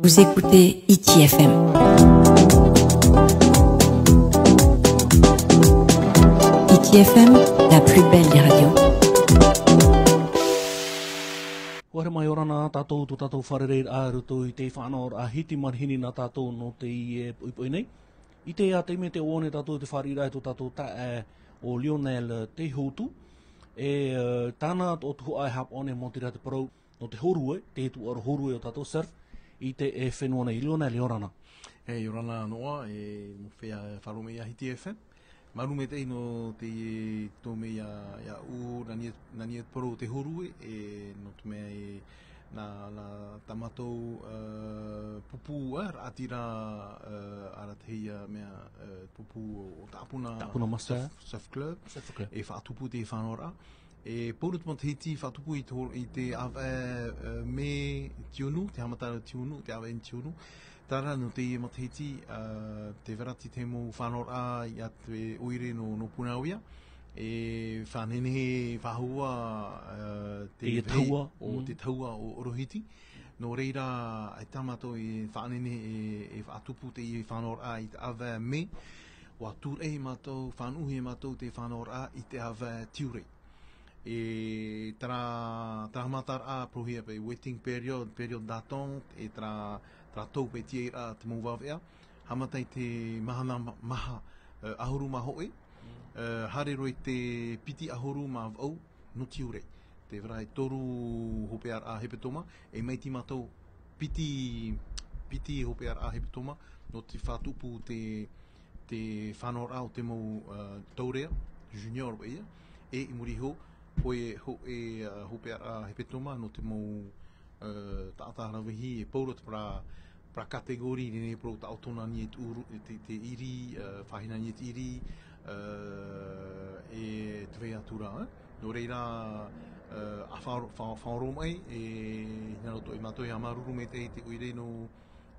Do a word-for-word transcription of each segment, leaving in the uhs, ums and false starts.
Vous écoutez Hiti F M. Hiti F M, la plus belle des radios. ʻUa haere mai, ʻia ora na tātou, tō tātou fārereiraʻa i roto i te faʻanahoraʻa Hiti Manihini nā tātou nō teie poʻipoʻi nei. I teie taime tē ʻoaʻoa nei tātou i te fāriʻiraʻa i tō tātou taeaʻe ʻo Lionel Teihoutu. E, e, tāna atoʻa tuhaʻa e haʻapaʻo nei, maoti rā te parau nō te hōrue, te tuʻaro hōrue o tātou surf, i te, e, fenua nei. Lionel, ʻia ora na. E, ʻia ora na noa, e, mau feiā e faʻaroʻo mai ia Hiti F M. Māuruuru maitaʻi nō te tō mai ia, ia ʻu, nā niʻa, nā niʻa te parau o te hōrue, e, nō te mea e, nā, nā tā mātou, e, pupu, e, raʻatira, e, arataʻi ia mea, e, pupu o Tāpuna Tāpuna Master. Surf, Surf Club. Surf Club. E faʻatupu te faʻanahoraʻa. E pō roa te matahiti faʻatupu i te, i te ʻāvaʻe, e, mē tiunu, te haʻamataraʻa tiunu, te ʻāvaʻe tiunu. Terā rā nō te matahiti, e, tē vai ra te tahi mau faʻanahoraʻa ia te ʻoire nō, nō Punaauia. E faʻanehenehe faʻahou, e, te Teie vai tahua. O Mm. te tahua o Orohiti. Nō reira, e tā mātou e faʻanehenehe e, e faʻatupu teie faʻanahoraʻa i te ʻāvaʻe mē, ʻua tūraʻi mātou, faʻanuʻuhia mātou te faʻanahoraʻa i te ʻāvaʻe tiurai. E terā, terā haʻamataraʻa, parauhia paʻi waiting period, période d'attente, e terā, terā tau paʻi tīaʻiraʻa te mau vāveʻa. Haʻamata i te mahana ma-, maha, e, ʻahuru mā hōʻē, e, haere roa i te piti ʻahuru mā vaʻu nō tiurai. Tē vai ra e toru hopeʻaraʻa hepetoma, e maitaʻi mātou piti, piti hopeʻaraʻa hepetoma, nō te faʻatupu te, te faʻanahoraʻa o te mau, e, taureʻa, junior paʻi ia, e i muri iho, hōʻē, hōʻē, e, hopeʻaraʻa hepetoma, nō te mau, e, taʻata rāvehi, e pō roa te parau, parau catégorie, nehenehe parau taʻoto nā niʻa i te ʻuru, te, te ʻiri, e, faʻahou nā niʻa i te ʻiri, e, e tē vai atu ra, e. Nō reira, e, ʻa faʻaro-, faʻa-, faʻaroʻo mai, e, hinaʻaro atoʻa ia mātou, ʻia māuruuru maitaʻi i te ʻoire nō,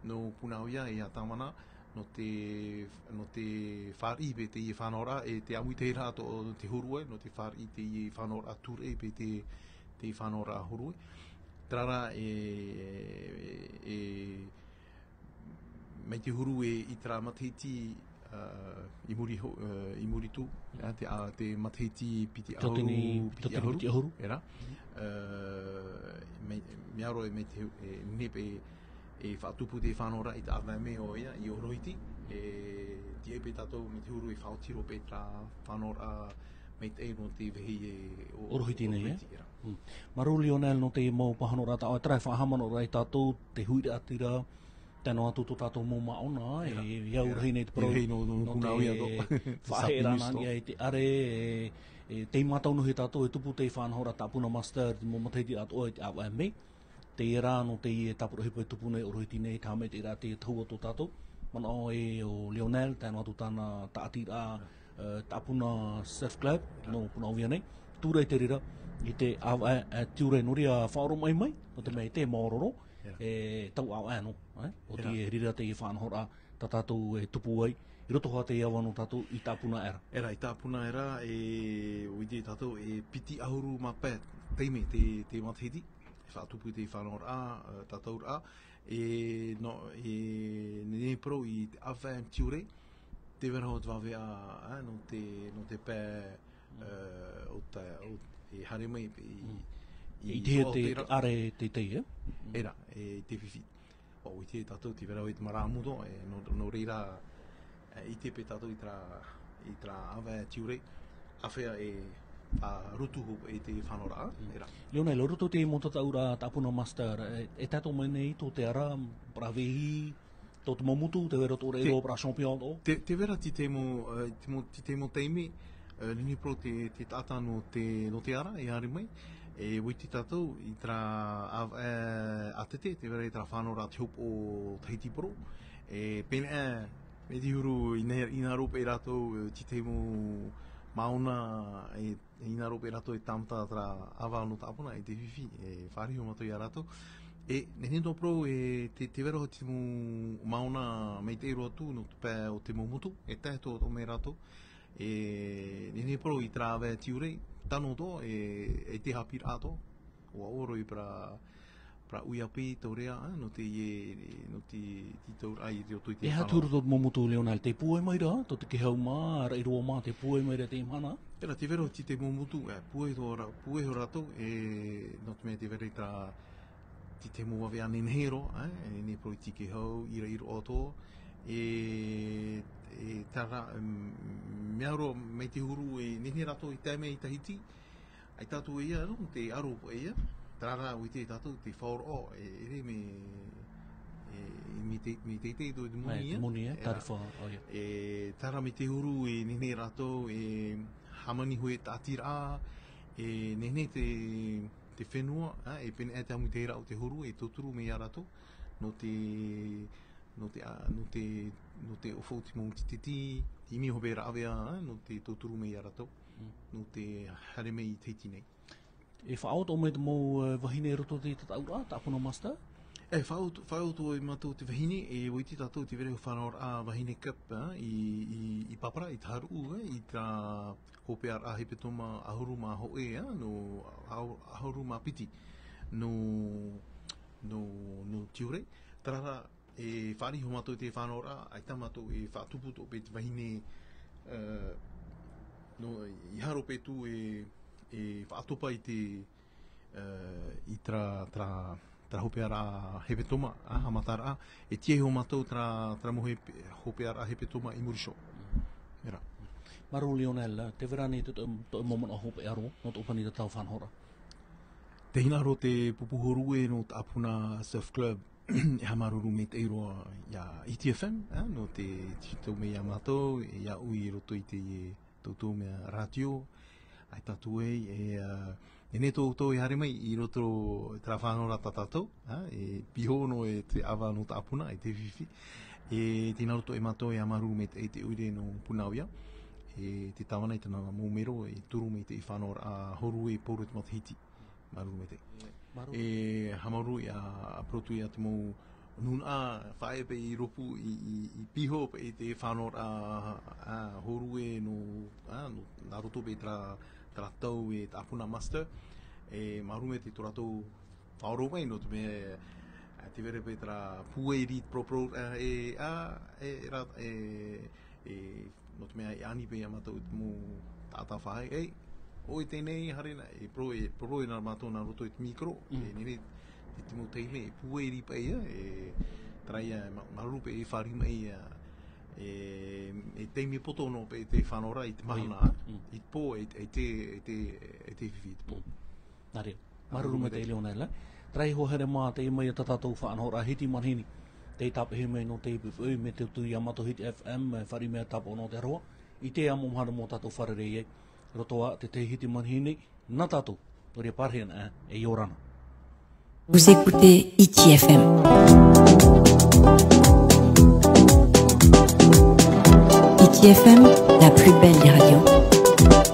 nō Punaauia, e ia Tāvana, nō te, nō te fāriʻi paʻi teie faʻanahoraʻa, e te ʻāmuitahiraʻa atoʻa te hōrue, nō te fāriʻi teie faʻanahoraʻa tūraʻi paʻi te, te faʻanahoraʻa hōrue. Terā rā, e, e, mai te huru e i terā matahiti, ā, i muri ho-, ā, i muri atu, ā, te, ā, te matahiti piti ʻahuru, Tōtini, piti tōtini ʻahuru. Piti ʻahuru. Terā. Ā, mai, mea roa e mai te hu-, e, nehenehe paʻi e faʻatupu te faʻanahoraʻa i te ʻāvaʻe mē ʻoia, i Orohiti, e, tīaʻi paʻi tātou mai te huru e faʻaoti roa paʻi terā faʻanahoraʻa maitaʻi nō te vāhi e o-, Orohiti nei, Orohiti, e? Terā. Mm. Māuruuru Lionel nō te mau pāhonoraʻa tā ʻoe, terā e faʻahaʻamanaʻo ra ia tātou, te huiraʻatira, tae noa atu tō tātou mau māʻona, e, Terā. E au Terā. Rahi nei te parau, E rahi nō, nō, nō nō te Punaauia atoʻa. Te faʻaheʻeraʻa nā niʻa i te ʻare, e, e, tei mātauhia tātou e tupu te faʻanahoraʻa Tāpuna Master, te mau matahiti atoʻa i te ʻāvaʻe mē. Teie rā nō teie tāpura ʻohipa e tupu nei Orohiti nei, te haʻamaitaʻiraʻa te tahua tō tātou. Manaʻo e ʻo Lionel, tae noa atu tāna tāʻatiraʻa, e, Tāpuna Surf Club, nō Punaauia nei. Tūraʻi te reira, i te ʻāvaʻe, e, tiurai, nō reira faʻaroʻo mai mai, nō te mea e te maoro roa, Ia. E tau ʻāvaʻe nō, e? ʻOti Ia. E reira teie faʻanahoraʻa tā tātou e tupu ai, i roto hoʻi teie ava nō tātou i Tāpuna Air. Terā, i Tāpuna Air, e, ʻua ʻite tātou, e piti ʻahuru mā pae taime te, te matahiti, e faʻatupu te faʻanahoraʻa, e, tātauraʻa, e, nō, e, nehenehe parau i te ʻāvaʻe tiurai, tē vai ra hoʻi te vāveʻa, e, nō te, nō te pae, Mm. e, o te, o, e haere mai i, Mm. i, I te, i te, te ra-, ʻare teitei, e? Mm. Terā, e, i te fifi. ʻUa ʻite tātou tē vai ra hoʻi te marama atoʻa, e, nō, nō reira, e, ʻite paʻi tātou i terā, i terā ʻāvaʻe tiurai, āfea e, ā, rotu hoʻi i te faʻanahoraʻa, Mm. terā. Lionel, i roto i te mau tataʻuraʻa Tāpuna Master, e, e tae atoʻa mai nei tō te ara, parau vāhi, tō te mau motu, tē vai ra tō rātou Te-, parau champion atoʻa. Tē, tē vai ra te, te mau, e, te mau, te, te mau taime, e, nehenehe parau te, te taʻata nō te, nō te ara, e haere mai, e, ʻua ʻite tātou, i terā, ā, e, ʻātete, tē vai ra i terā faʻanahoraʻa te hopoʻa o Tahiti Pro, e, pēneiaʻe, mai te huru, ʻia, ʻia hinaʻaro paʻi rātou, e, te, te mau māʻona, e, ʻia hinaʻaro paʻi rātou e tāmata terā ava nō Tāpuna, e te fifi, e fāriʻi hoʻi mātou ia rātou. E, nehenehe nō parau, e, tē, tē vai ra hoʻi te mau māʻona maitaʻi roa atu, nō te pae o te mau motu, e tae atoʻa mai rātou. E, nehenehe parau i terā ʻāvaʻe tiurai, tano atoʻa, e, e te haʻapiʻiraʻa atoʻa, ʻua ʻore i parau, Rāʻau ʻāpī, taureʻa, ā, nō te, e, nō te, te tauraʻa i roto i te E aha te huru tō te mau motu, Lionel, tē pūai mai ra, tō te kehau mā, raʻi roa mā, tē pūai mai ra teie mahana? Terā, tē vai ra te, te mau motu, e, pūai tō rā-, pūai iho rātou, e, nō te mea tē vai ra te, te, te mau vāvea nehenehe roa, e, e nehenehe parau i te kehau, i ra-, i roto, e, e, terā, mm, mea roa mai te huru, e, nehenehe rātou i tae mai i Tahiti, ʻAita atu e ia, nō te aro e ia, terā rā, ʻua ʻite tātou te faʻaroʻo, e, ʻere mea, e, mea te, mea teitei tō te moni, Mai te ia. moni, e, E, terā. faʻaroʻo, ia. E, terā mai te huru, e, nehenehe rātou, e, hāmani hōʻē tāʻatiraʻa, e, nehenehe te, te fenua, ā, e pēneiaʻe te ʻāmuitahiraʻa o te huru, e tauturu mai ia rātou, nō te, nō te, ā, nō te, nō te ʻōfaʻi te mau tītī, ʻimi hope rāvea, ā, nō te tauturu mai ia rātou, Mm. nō te haere mai i Tahiti nei. E faʻaoti mai te mau, e, vahine i roto i te tataʻuraʻa, tāpuna Master? E, faʻaoti, faʻaoti e mātou te vahine, e, ʻua ʻite tātou tē vai ra te faʻanahoraʻa Vahine Cup, ā, i, i, i Papara, i Taharuʻu, ā, i terā hopeʻaraʻa hepetoma ʻahuru mā hōʻē, ā, nō, ʻahu-, ʻahuru mā piti, nō, nō, nō Tiurai. Terā rā, e fāriʻi iho mātou i te faʻanahoraʻa, ʻaita mātou e faʻatupu atoʻa paʻi te vahine, e, nō, i haro paʻi atu e, e faʻatopa i te, e, i terā, terā, terā hopeʻaraʻa hepetoma, ā, haʻamataraʻa, e tīaʻi iho mātou terā, terā mau hepe-, hopeʻaraʻa hepetoma i muri iho. Terā. Māuruuru Lionel, tē vai ra ānei te, te, te mau manaʻo hopeʻa roa, nō tō ʻoe pani i tā tāua faʻanahoraʻa? Tē hinaʻaro te pupu hōrue nō Tāpuna Surf Club, e haʻamāuruuru maitaʻi roa ia Hiti F M, ā, nō te tītau mai ia mātou, e iāʻu i roto i te, e, tauturu mea rātio, ʻaita atu ai, e, ā, e nehenehe tō tātou e haere mai i roto i terā faʻanahoraʻa tā tātou, ā, e piha noa e te ʻava nō Tāpuna, e te fifi. E tē hinaʻaro atoʻa mātou e haʻamāuruuru maitaʻi i te ʻoire nō Punaauia, e te tāvana i tāna mau mero, e turu mai i te faʻanahoraʻa hōrue pauroa i te matahiti. Māuruuru maitaʻi. Māuruuru. E haʻamāuruuru ia, ā, parau atu ia te mau nūnaʻa faʻaʻē paʻi i rōpū, i, i, i piha paʻi i te faʻanahoraʻa, ā, hōrue nō, ā, nō, nā roto paʻi terā, terā tau e Tāpuna Master. E māuruuru maitaʻi tō rātou faʻaroʻo mai, nō te mea, ā, tē vai ra paʻi terā pūai rī parau, parau, ā, e, ā, e, rā, e, e, nō te mea e ani paʻi ia mātou i te mau taʻata faʻaʻē, e, ʻoe teie nei, haere nā, e parau, e parau nā mātou nā roto i te micro, Mm. e nehenehe te, te mau taime, e pūai rī paʻi ia, e, terā ia, mā-, māuruuru paʻi e fāriʻi mai ia, e, e taime poto noa paʻi te faʻanahoraʻa i te mahana, Mm. i te pō, e, e te, e te, e te fifi i te pō. Mm. Nā reira. Māuruuru maitaʻi Lionel, ā. Terā iho haere mā, teie mai tā tātou faʻanahoraʻa Hiti Manihini. Tei tāpeʻa mai nō te poʻipoʻi, mai te utu ia mātou Hiti F M, e fāriʻi mai tāpaʻo nō te aroha. I teie mau mahana mō tātou fārerei ai. Roto ā te tahi Hiti Manihini, nā tātou, nō reira pārahi ana, ā, e ʻia ora na. Vous écoutez Hiti F M. Hiti F M, la plus belle des radios.